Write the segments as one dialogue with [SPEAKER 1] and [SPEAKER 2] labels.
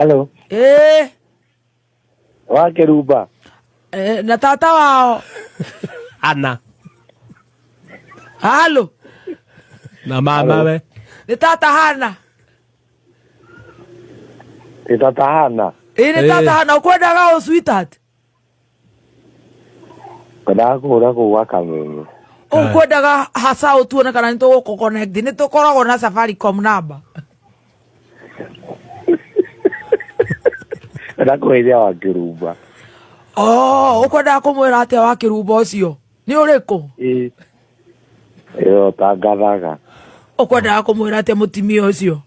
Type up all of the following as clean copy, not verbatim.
[SPEAKER 1] Hello.
[SPEAKER 2] Ĩĩ.
[SPEAKER 1] Wa Kĩrumba.
[SPEAKER 2] Eh, na tata wao.
[SPEAKER 3] Ana.
[SPEAKER 2] Halo.
[SPEAKER 3] Na mama we.
[SPEAKER 2] Nĩ tata Hana.
[SPEAKER 1] Nĩ tata Hana.
[SPEAKER 2] Ĩĩ nĩ tata Hana ũkwendaga ũ sweetheart?
[SPEAKER 1] Ngwendaga kũhũra kũu gwa Kameme.
[SPEAKER 2] Ũkwendaga hasa ũtuone kana nĩ tũgũkũ connect nĩ tũkoragwo na Safaricom number.
[SPEAKER 1] Ngwendaga kũgeithia wa Kĩrumba.
[SPEAKER 2] Oh, ũkwendaga kũmwĩra atĩa wa Kĩrumba ũcio? Nĩ ũrĩkũ?
[SPEAKER 1] Ĩĩ. Ĩyo tangathaga.
[SPEAKER 2] Ũkwendaga kũmwĩra atĩa mũtimia ũcio?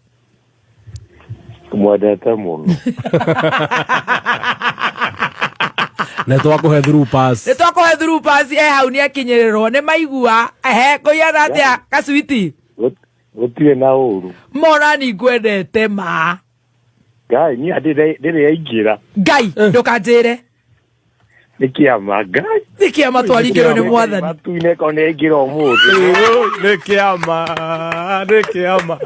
[SPEAKER 1] Mwendete mũno.
[SPEAKER 3] Nĩ twakũhe through pass.
[SPEAKER 2] Nĩ twakũhe through pass e hau nĩ akinyĩrĩrwo nĩ maigua ehe kũiana atĩa kacwiti?
[SPEAKER 1] Gũtirĩ na ũru.
[SPEAKER 2] Mona ni ngwendete ma.
[SPEAKER 1] Ngai niĩ ndĩrĩ yaingĩra.
[SPEAKER 2] Ngai ndũkanjĩre.
[SPEAKER 1] Nĩ kĩama Ngai.
[SPEAKER 2] Nĩ kĩama twaringĩrwo nĩ mwathani.
[SPEAKER 1] Matu-inĩ korwo nĩ yaingĩra ũmũthĩ.
[SPEAKER 3] Nĩ kĩama, nĩ kĩama.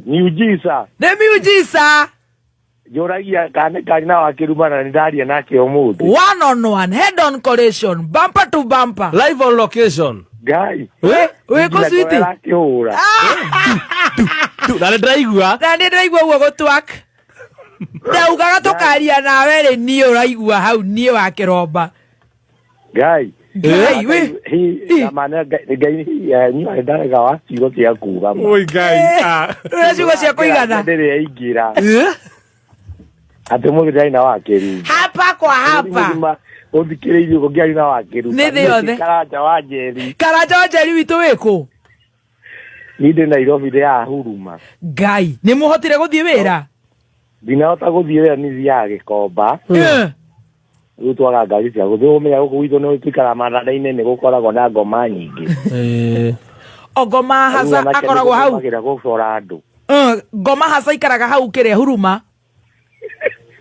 [SPEAKER 1] Miujiza.
[SPEAKER 2] Nĩ miujiza.
[SPEAKER 1] Njũragia kana kana wa Kĩruma na nĩ ndaria nake ũmũthĩ.
[SPEAKER 2] One on one, head on collision, bumper to bumper.
[SPEAKER 3] Live on location.
[SPEAKER 1] Ngai.
[SPEAKER 2] Wĩ kũ sweetie?
[SPEAKER 1] Arakĩhũra.
[SPEAKER 3] Tu, na nĩ ndĩraigua.
[SPEAKER 2] Na nĩ ndĩraigua ũguo gũtwak. Ndaugaga tũkaria nawe rĩ niĩ ũraigua hau niĩ wa kĩromba.
[SPEAKER 1] Ngai.
[SPEAKER 2] Ngai wĩ.
[SPEAKER 1] Ngai nĩ ndarega wa ciugo cia kuga.
[SPEAKER 3] Oi Ngai. Ah.
[SPEAKER 2] Ndũrĩ ciugo cia kũigana.
[SPEAKER 1] Ndĩrĩ yaingĩra. Atĩ mũthĩ ndarĩ na wa Kĩrumba.
[SPEAKER 2] Hapa kwa hapa.
[SPEAKER 1] Mũgima ũthikĩrĩirie ũguo ngĩaria na wa Kĩrumba.
[SPEAKER 2] Nĩ thĩ yothe.
[SPEAKER 1] Karanja wa Njeri.
[SPEAKER 2] Karanja wa Njeri witũ wĩkũ?
[SPEAKER 1] Niĩ ndĩ Nairobi ndĩ haha Huruma.
[SPEAKER 2] Ngai, nĩ mũhotire gũthiĩ wĩra?
[SPEAKER 1] Ndinahota gũthiĩ wĩra nĩ thiaga Gĩkomba. Rĩu twaga ngari cia gũthiĩ. Ũmenya gũkũ gwitũ nĩ tũikaraga mathanda-inĩ nĩ gũkoragwo na ngoma nyingĩ.
[SPEAKER 2] O ngoma hasa
[SPEAKER 1] Rĩu anake nĩ
[SPEAKER 2] akoragwo hau.
[SPEAKER 1] tũtũmagĩra gũcora andũ.
[SPEAKER 2] Ngoma hasa ikaraga hau kĩrĩa Huruma.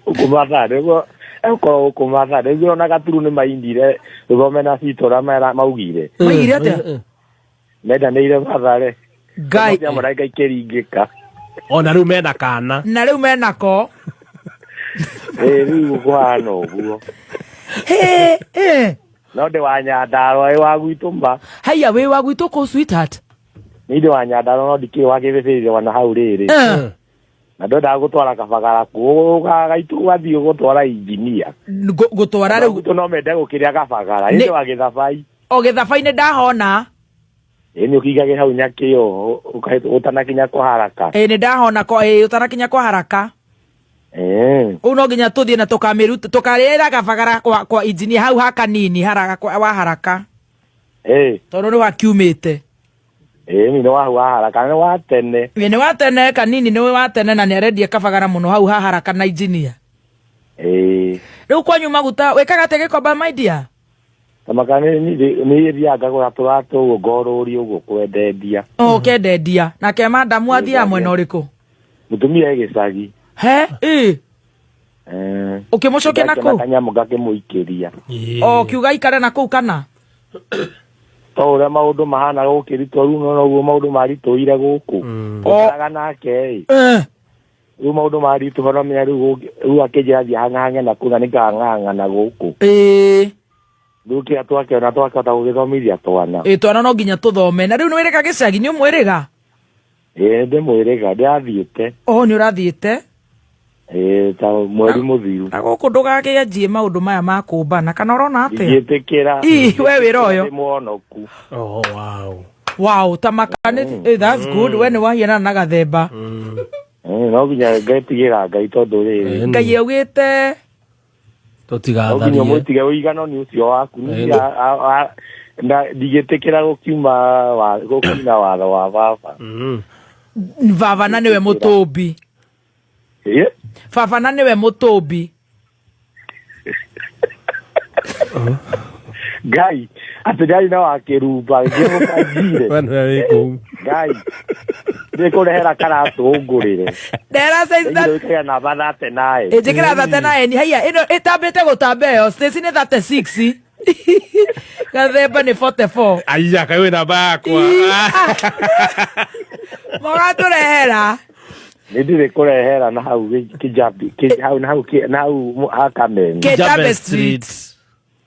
[SPEAKER 1] Gũkũ Mathare nĩguo egũkorwo gũkũ Mathare nĩguo ona Gaturu nĩ maindire tũthome na citũ ũrĩa maugire.
[SPEAKER 2] Maugire atĩa?
[SPEAKER 1] Mendanĩire Mathare.
[SPEAKER 2] Ngai.
[SPEAKER 1] Cia mũraika ikĩringĩka.
[SPEAKER 3] Ona rĩu mena kana.
[SPEAKER 2] Na rĩu menako.
[SPEAKER 1] Ĩĩ rĩu kũhana ũguo.
[SPEAKER 2] Hĩ, hĩ.
[SPEAKER 1] No ndĩ wa Nyandarua ĩ wa gwitũ ma.
[SPEAKER 2] Haiya wĩ wa gwitũ kũ sweetheart?
[SPEAKER 1] Niĩ ndĩ wa Nyandarua no ndikĩrĩ wa kĩbĩbĩrĩ ona hau rĩrĩ. Na ndwendaga gũtwara kabagara kũu gaitũ gathiĩ gũtwara injinia.
[SPEAKER 2] Gũtwara rĩu.
[SPEAKER 1] Gwitũ no mende gũkĩrĩa kabagara. Ĩ ndĩ wa gĩthabai.
[SPEAKER 2] O gĩthabai-inĩ ndahona.
[SPEAKER 1] Ĩ nĩ ũkingagĩra hau nyakĩo ũtanakinya kwa haraka.
[SPEAKER 2] Ĩ nĩ ndahona kwa ĩ ũtanakinya kwa haraka. Kũu no nginya tũthiĩ na tũkamĩruta tũkarĩra kabagara kwa kwa injinia hau ha kanini haraka kwa wa haraka. Tondũ nĩ wakiumĩte.
[SPEAKER 1] Ĩ nĩ wa hau wa haraka nĩ wa tene.
[SPEAKER 2] Ĩ nĩ wa tene kanini nĩ wa tene na nĩ arendia kabagara mũno hau ha haraka na injinia. Rĩu kwanyu maguta wĩkaga atĩa Gĩkomba my dear?
[SPEAKER 1] Tamaka nĩ thiaga ngagũra tũratũ ũguo ngorũria ũguo kwendendia.
[SPEAKER 2] O ũkendendia. Nake madamu athiaga mwena ũrĩkũ?
[SPEAKER 1] Mũtumia e gĩcagi.
[SPEAKER 2] He? Ĩ. Ũkĩmũcokia na kũu?
[SPEAKER 1] Kanyamũ ngakĩmũikĩria.
[SPEAKER 2] O ũkiuga aikare na kũu kana?
[SPEAKER 1] To ũrĩa maũndũ mahana gũkĩritũha rĩu no noguo maũndũ maritũhire gũkũ. Tũikaraga nake ĩ. Rĩu maũndũ maritũha no menya rĩu rĩu akĩnjĩra thiĩ hang'ang'e na kũu na nĩngang'ang'ana gũkũ. Rĩu kĩrĩa twakĩona twakĩhota gũgĩthomithia twana.
[SPEAKER 2] Ĩĩ twana no nginya tũthome. Na rĩu nĩ wĩrĩga gĩcagi nĩ ũmwĩrĩga?
[SPEAKER 1] Ĩĩ ndĩmwĩrĩga ndĩrathiĩte.
[SPEAKER 2] O nĩ ũrathiĩte?
[SPEAKER 1] Ĩĩ ta mweri mũthiru.
[SPEAKER 2] Na gũkũ ndũgakĩanjie maũndũ maya ma kũmbana kana ũrona atĩa?
[SPEAKER 1] Ndingĩtĩkĩra.
[SPEAKER 2] Ii, we wĩra ũyũ.
[SPEAKER 1] Ndĩ mũhonoku.
[SPEAKER 3] Oh, wow.
[SPEAKER 2] Wow, tamaka nĩ that's good. We nĩ wahianana na gathemba.
[SPEAKER 1] No nginya ngetigĩra Ngai tondũ rĩrĩ.
[SPEAKER 2] Ngai augĩte
[SPEAKER 1] No nginya
[SPEAKER 3] Tũtigatharie.
[SPEAKER 1] ũmwĩtige ũigano nĩ ũcio waku. Niĩ ndingĩtĩkĩra gũkiuma gũkiuna watho wa baba.
[SPEAKER 2] Baba na nĩwe mũtũmbi. Baba na nĩwe mũtũmbi.
[SPEAKER 1] Ngai atĩ ndarĩ na wa kĩrumba ngĩũkanjire.
[SPEAKER 3] We nĩwe wĩ kũu.
[SPEAKER 1] Ngai nĩkũrehera karatũ ũngũrĩre.
[SPEAKER 2] Ndera size that
[SPEAKER 1] Ndĩkĩra namba thate nae.
[SPEAKER 2] Ĩnjĩkĩra thate nae ni haiya ĩno ĩtambĩte gũtamba ĩyo Stacy nĩ 36 Gathemba nĩ 44.
[SPEAKER 3] Aiya kaĩ wĩ namba yakwa.
[SPEAKER 2] Mũgatũrehera.
[SPEAKER 1] Nĩ ndirĩ kũrehera na hau Kijabi, hau na hau na hau ha Kameme.
[SPEAKER 2] Kijabe Street.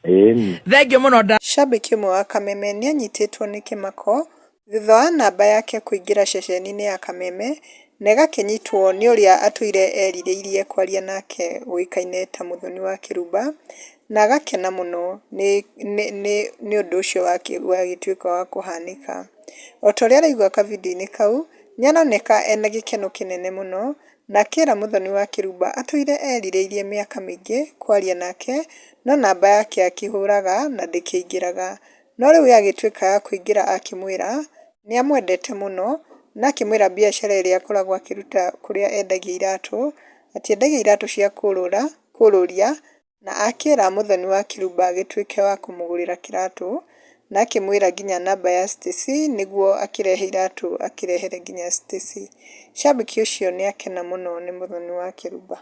[SPEAKER 1] Ĩni.
[SPEAKER 2] Thengiũ mũno nda.
[SPEAKER 4] Shabiki ũmwe wa Kameme nĩanyitĩtwo nĩ kĩmako thutha wa namba yake kũingĩra ceceni-inĩ ya Kameme na ĩgakĩnyitwo nĩ ũrĩa atũire erirĩirie kwaria nake ũĩkaine ta Mũthoni wa Kĩrumba na agakena mũno nĩ ũndũ ũcio wagĩtuĩka wa kũhanĩka. O ta ũrĩa araigua kavindio-inĩ kau, nĩaroneka ena gĩkeno kĩnene mũno na akĩra Mũthoni wa Kĩrumba atũire erirĩirie mĩaka mĩingĩ kwaria nake no namba yake akĩhũraga na ndĩkĩingĩraga. No rĩu yagĩtuĩka ya kũingĩra akĩmwĩra nĩ amwendete mũno na akĩmwĩra biacara ĩrĩa akoragwo akĩruta kũrĩa endagia iratũ, atĩ endagia iratũ cia kũrũra kũrũria na akĩra Mũthoni wa Kĩrumba agĩtuĩke wa kũmũgũrĩra kĩratũ na akĩmwĩra nginya namba ya Stacy nĩguo akĩrehe iratũ akĩrehere nginya Stacy. Shabiki ũcio nĩ akena mũno nĩ Mũthoni wa Kĩrumba.